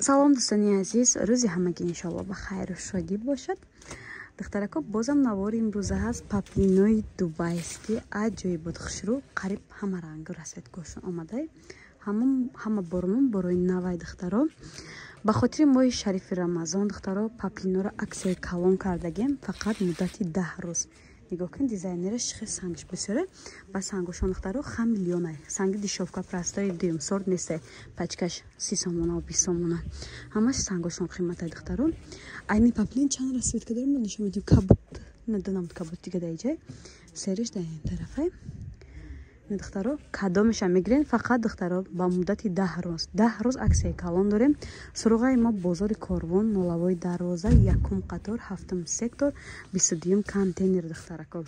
Салом, дӯстони азиз, рӯзи ҳамагӣ иншоалло ба хайру шодӣ бошад. Духтарако, бозам навори имрӯза ҳаст паплинои дубайский, аҷоибот, хушрӯ, қариб ҳама рангу расцветкошон омадай. Ҳама боромон борои навай, духтаро. Ба хотири моҳи шарифи Рамазон, духтаро, паплиноро аксияи калон кардагем, фақат муддати 10 рӯз. Нигоҳ кунед, дизайнераш хел сангш бисёре. Ба сангошон, духтаро, хамелеонай. Санги дешёвка, простой, дуюм сорт нестай. Пачкаш 30 сомона, 20 сомона. Ҳамаш сангошон қиматай, духтаро. Айни паплин чанд расцветка дорем, мо нишон медиҳем. Кабут, надонам кабут дига дар иҷай. Сериш дар ин тарафай. Духтаро, кадомеша мегирен, фақат, духтаро, ба муддати 10 рӯз. 10 рӯз аксияи калон дорем. Суроғаи мо бозори Корвон, Нолавои дарвоза, якум қатор, ҳафтум сектор, 22-юм контейнер, духтарако.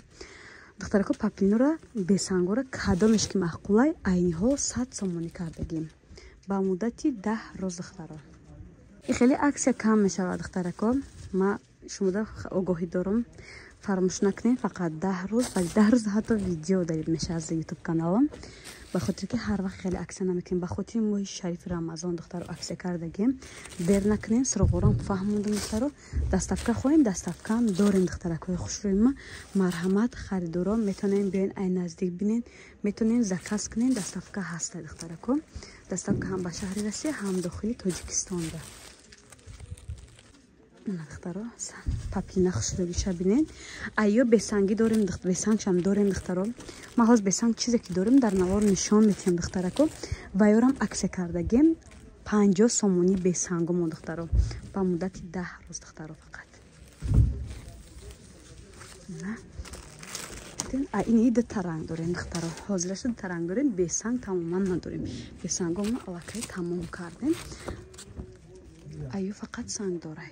Духтарако, паплинора бесангора кадомеш ки маъқулай, айни ҳол 100 сомонӣ кардагим. Ба муддати 10 рӯз, духтаро. И хеле аксия кам мешавад, духтарако. Ма шумода огоҳӣ дорам. Фаромӯш накунед, фақат 10 рӯз, баъди 10 рӯз ҳатто видео дарид мешавад аз ютуб каналам. Ба хотире ки ҳар вақт хеле аксия намекунем, ба хотири моҳи шарифи Рамазон, духтаро, аксия кардагем. Дер накунем, суроғорам фаҳмондам, духтаро. Доставка хоҳем, доставкаам дорем, духтаракҳои хушрӯи ма. Марҳамат, харидоро, метавонем биёен ай наздик бинен, метавонем заказ кунем, доставка ҳаста, духтарако. Доставка ҳам ба шаҳри Россия, ҳам дохили Тоҷикистонда. Духтаро, паплина хушрӯгиша бинен. Айё бесангӣ дорем, бесангшам дорем, духтаро. Ма ҳоз бесанг чизе ки дорем дар навор нишон метиҳам, духтарако. Ваёрам аксия кардагем 50 сомонӣ бесангумо, духтаро, ба муддати 10 рӯз, духтаро, фақат. Ин дута ранг дорем, духтаро. Ҳозираша дута ранг дорем, бесанг тамоман надорем. Бесангомо аллакай тамом кардем. Аю фақат санг дорай.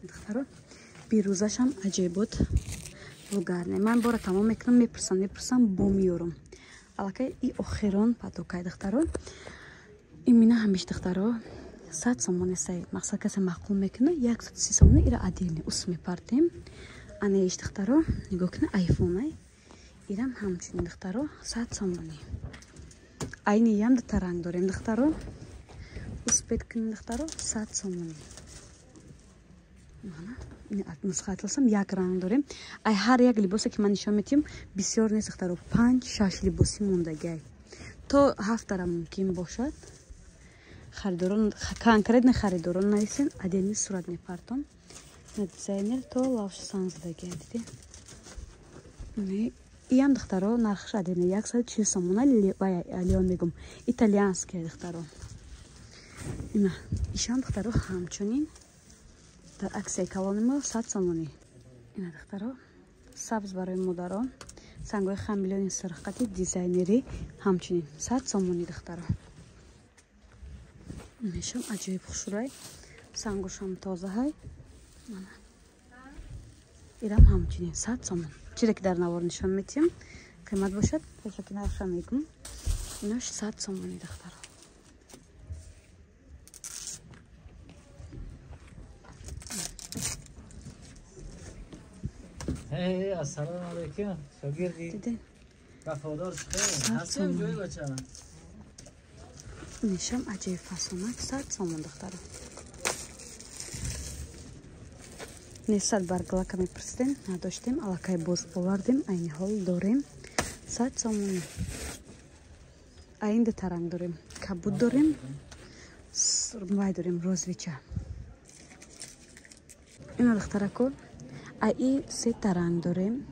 Духтаро, бирӯзашам аҷоибот вугарне. Ман бора тамом мекунам, мепурсам, мепурсам, бо меёрам. Аллакай и охирон патокай, духтаро. Имина ҳамиш, духтаро, 100 сомоне сай. Мақсад касе маъқул мекуна, 130 сомоне ира отдельный ус мепартем. Анаиш, духтаро, нигоҳ кунед, айфонай. Ирам ҳамчунин, духтаро, 100 сомоне. Айни ям дута ранг дорем, духтаро. Успеть кунед, духтаро, 100 сомонӣ. Нусха атласам як ранг дорем. Ай ҳар як либосе ки ман нишон метиҳам бисёр нест, духтаро, 5-6 либоси мондагиай. То ҳафтара мумкин бошад. Харидорон, конкретно харидорон нависен, отдельный сурат мепартом. Дизайнер то лавш санг задагиай, диди. Иам, духтаро, нархаш отдельный 140 сомона, леон мегум. Итальянский, духтаро. Ина, ишам, духтаро, ҳамчунин дар аксияи калони мо 100 сомонӣ. Ина, духтаро, сабз барои модарон, сангҳои хамелеони сурхқати дизайнерӣ ҳамчунин 100 сомонӣ, духтаро. Мешам аҷоиб хушрӯй, сангошам тозаҳай. Ирам ҳамчунин 100 сомон. Чизе ки дар навор нишон метиҳам, қимат бошад, пешаки нархша мегум. Инош 100 сомонӣ, духтаро. Ассалому алайкум, шогирди вафодор ҳастем, ҷои бача. Нишам аҷоиб фасонак 100 сомон, духтаро. Несад барглака мепурсидем, надоштем, аллакай боз овардем, айни ҳол дорем 100 сомонӣ. Айн дута ранг дорем, кабуд дорем, вай дорем, розвича. Ина, духтарако, аи сета ранг дорем.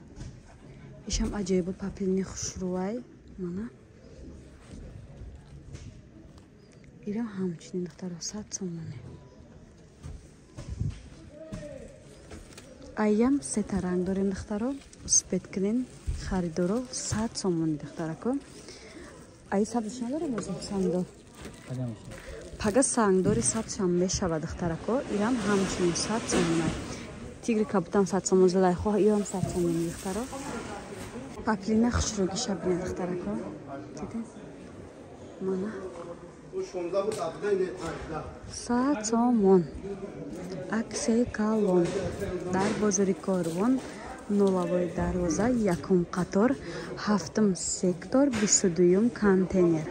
Ишам аҷоибу паплини хушрӯвай. Мана. Ирам ҳамчунин, духтаро, 100 сомонӣ. Аям сета ранг дорем, духтаро. Успеть кунен, харидоро, 100 сомонӣ, духтарако. Аи сабзш надорем озим сангдор. Пага сангдори сабзшам мешавад, духтарако. Ирам ҳамчунин 100 сомонӣ. Тигри кабутам 100 сомон, Зулайхо иам 100 сомон, духтаро. Паплина хушрӯгиша бинед, духтарако. Дидед? Мана. 100 сомон. Аксияи калон. Дар бозори Корвон, Нолавои дарвоза, якум қатор, ҳафтум сектор, 22-юм контейнер.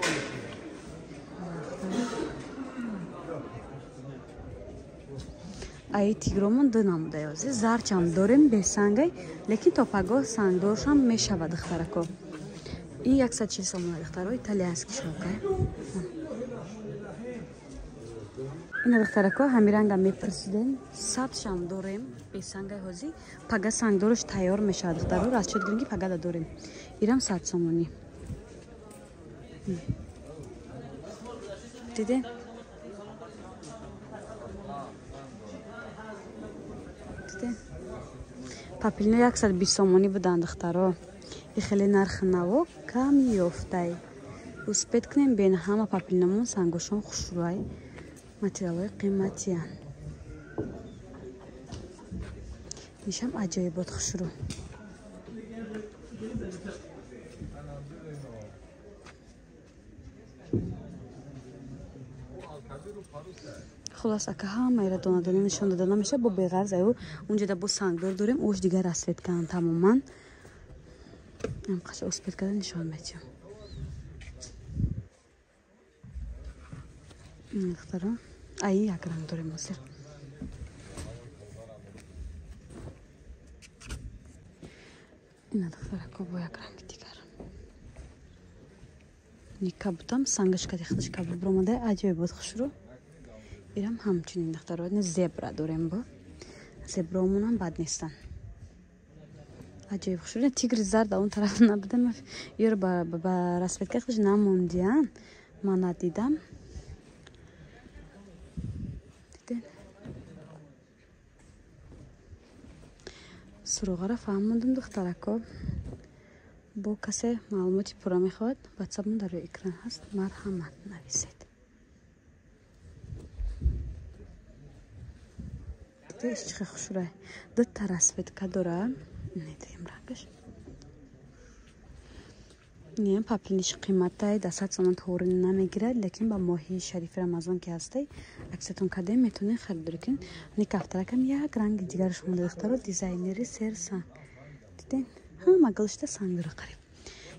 Ай тигромон ду намудай ҳозир. Зарчам дорем бесангай, лекин то пагоҳ сангдоршам мешавад духтарако. И 140 сомон духтаро, италиянский шовкай. Ина духтарако ҳамин рангам мепурсидем. Сабзшам дорем бесангай ҳозир. Пага сангдорш тайёр мешавад духтаро, расчёт гирем ки пагада дорем. Ирам 100 сомонӣ. Диде? Диде? Папилино 120 сомонӣ буданд духтаро. И хеле нархи наво кам ёфтай. Успет кунем бен ҳама папилиномон сангошон хушрӯай. Материалҳои қиматиян. Нишам аҷоибот хушрӯ. Хулос ака ҳамаира дона-дона нишон дода намеша, бо беғарз аю унҷода бо сангдор дорем, ош дигар расветкан тамоман. Ам қаша успет карда нишон медиҳам. Духтаро, ай як ранг дорем ҳозир. Ина духтарако бо як ранги дигар. Никабутам сангаш кади худаш кабуд баромада аҷоибот хушрӯ. Ирам ҳамчунин духтаро, зебра дорем бо. Зебраомонам бад нестанд. Аҷоиб хушрӯ. Тигри зард он тараф набудам. Ёро ба расветка худаш намондиян. Ман надидам. Диден? Суроғаро фаҳмондум духтарако. Бо касе маълумоти пурра мехоҳад, ватсапмон дар рӯи экран ҳаст, марҳамат нависед. Диде иш чӣ хушрӯй. Дута расветка дора. Недием рангаш. Не, папилиниш қиматай, да 100 сомон тоғри намегирад, лекин ба моҳи шарифи Рамазон ки ҳастай, аксиятон кардем, метавонед харидорӣ кунед. Ни кафтаракам як ранги дигараш монда духтаро, дизайнери серсанг. Диден? Ҳама гулшта санг дора қариб.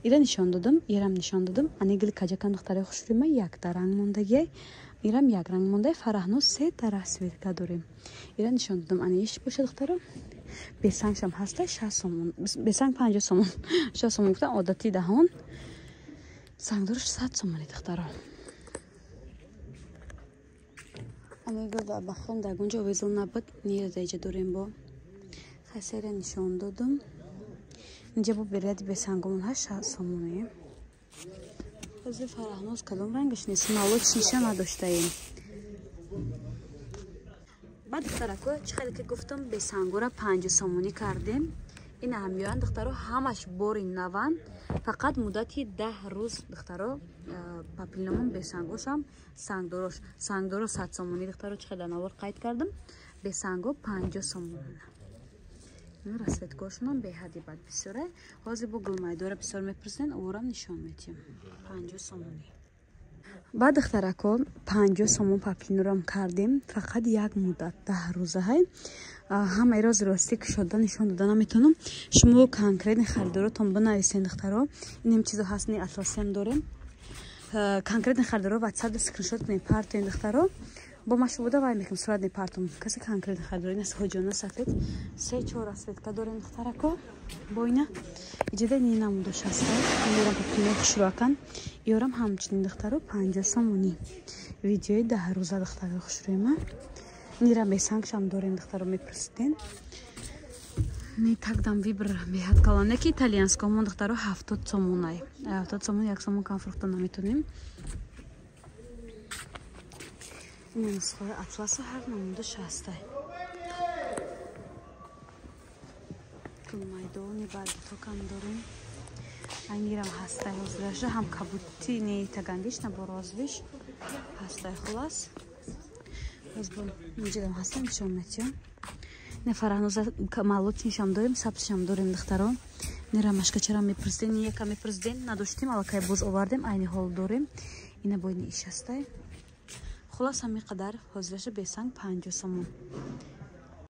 Ира нишон додам, ирам нишон додам. Ани гул каҷакан духтарои хушрӯйма якта ранг мондагиай. Ирам як ранг мондай, Фараҳноз сета расветка дорем. Ира нишон додам, ани иш боша духтаро. Бесангшам ҳастай 60 сомон, бесанг 50 сомон. 60 сомон гуфтам одати даҳон. Сангдорш 100 сомони духтаро. Ани гул да бахом дар гунҷо овезон набуд, нира да иҷа дорем бо. Хасера нишон додам. Инҷа бо берияди бесангомон ҳаст 60 сомони. Ҳозир Фараҳноз кадом рангаш нест, молочниша надоштаем. Баъд духтарако, чӣ хеле ки гуфтам, бесангора 50 сомонӣ кардем. Ина ҳамёян духтаро ҳамаш бори наванд, фақат муддати 10 рӯз духтаро папилномон бесангошам сангдорош. Сангдоро 100 сомонӣ духтаро, чӣ хеле навор қайд кардам, бесанго 50 сомон. Расветкошонам беҳади бад бисёре. Ҳозир бо гулмайдора бисёр мепурсен, орам нишон медиҳам. 50 сомонӣ. Баъд духтарако 50 сомон папилинорам кардем, фақат як муддат 10 рӯзаҳай. Ҳамаи рози ростӣ кушода нишон дода наметавонам. Шумо конкретни харидоротон бинависен духтаро. Инем чизо ҳаст, ни атласиам дорем. Конкретни харидоро ватсап скриншот кунед, партоен духтаро. Бо машвуда вай мекунем, сурат мепартом. Касе конкретни харидоро ин ҳоҷона сафед 3-4 расветка дорем духтарако. Бо ина иҷода ни намудош ҳаста. Инорам папилино хушрӯакан. Иёрам ҳамчунин духтаро 50 сомонӣ. Видеои 10 рӯза духтаро хушрӯема. Нира бесангшам дорем духтаро мепурсиден. Не тагдам вибр беҳад калоне ки италиянскомон духтаро 70 сомонай. 70 сомон як сомон кам фурӯхта наметонем. Ин нусхаи атласу ҳар намудаш ҳастай. Гулмайдони бардитокам дорем. Ангирам ҳастай ҳозираша ҳам кабути не тагангиш на бо розвиш ҳастай хулас. Боз бо инҷадам ҳастам нишон метиҳам. Не Фараҳноза малотиншам дорем, сабзшам дорем духтаро. Не рамашкачарам мепурсиден, не якам мепурсиден, надоштем, аллакай боз овардем, айни ҳол дорем. Ина бо ини иш ҳастай. Хулас ҳамин қадар ҳозираша бесанг 50 сомон.